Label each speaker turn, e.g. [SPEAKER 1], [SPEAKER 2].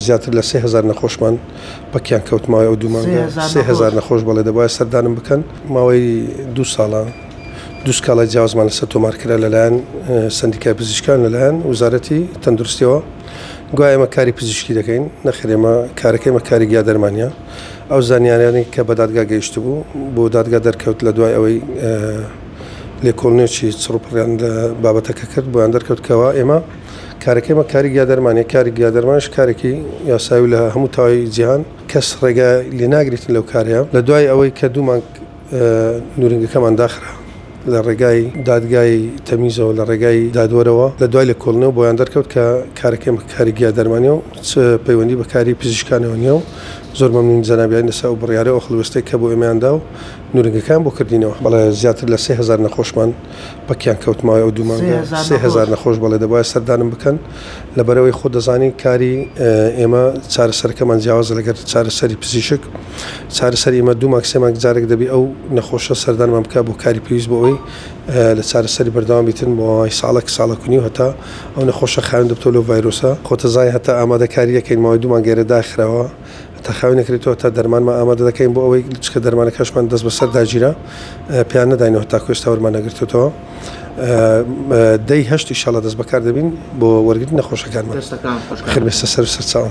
[SPEAKER 1] زیاتر لە 3000 نەخۆشمان پەکیان کەوت ماوەی ئەو دوو مانگە. 3000 نەخۆش بەڵێ دەبوایە سەردانم بکەن. ماوەی دوو ساڵە دوو سکاڵای جیاوازمان لەسەر تۆمار کرا لەلایەن سەندیکای پزیشکان لەلایەن وزارەتی تەندروستیەوە گوایە ئێمە کاری پزیشکی دەکەین نەخێر ئێمە کارەکەی ئێمە کاری گیا دەرمانیە ئەو زانیاریانەی کە بە دادگا گەیشتبوو بۆ دادگا دەرکەوت لە دوای ئەوەی لێکۆڵنێکی چڕوپڕیان لە بابەتەکە کرد بۆیان دەرکەوت کەوا ئێمە کارەکەی ئێمە کاری گیادەرمانە کاری گیادەرمانش کارێکی یاسایی و لە هەموو تەواوی جیهان کەس ڕێگا لێ ناگریتن لەو کارەیە لە دوای ئەوەی کە دوو مانگ نورینگەکەمان داخرا لە ڕێگای دادگای تەمیزەوە لە ڕێگای دادوەرەوە لە دوای لێکۆڵینەوە بۆیان دەرکەوت کە کارەکەی ئێمە کاری گیا دەرمانیە و چ پەیوەندی بە کاری پزیشکانەوە نییە و زۆر مەمنونی جەنابیان لەسەر ئەو بڕیارە و ئەو هەڵوێستەی کە بۆ ئێمەیان دا و نورینگەکەیان بۆ کردینەوە. بەڵێ زیاتر لە 3000 نەخۆشمان پەکیان کەوت ماوەی ئەو دوو مانگە 3000 نەخۆش بەڵێ دەبوایە سەردانم بکەن لەبەرئەوەی خۆت دەزانی کاری ئێمە چارەسەرەکەمان جیاوازە لەگەر چارەسەری پزیشک چارەسەری ئێمە دوو مانگ سێ مانگ جارێک دەبی ئەو نەخۆشە سەردانمان بکە بۆ کاری پێویست بۆ ئەوەی لە چارەسەری بەردەوام بیتن بۆ ماوەی ساڵێک ساڵێک و نیو هەتا ئەو نەخۆشە خاوێن دەبتەوە لەو ڤایرۆسە خۆتەزای هەتا ئامادەکاری دەکەین ماوەی دوو مانگ ئێرە داخراوە هەتا خاوێن نەکرێتەوە تا دەرمانمان ئامادە دەکەین بۆ ئەوەی چکە دەرمانەکەشمان دەست بەسەر داگیرا پێیان نەداینەوە تاکو ئێستا وەرمان نەگرتوتەوە دەی هەشت ئیشاڵە دەست بەکار دەبین بۆ وەرگرتنی نەخۆشەکانمان. خێر بێ سەر سەرچاوم.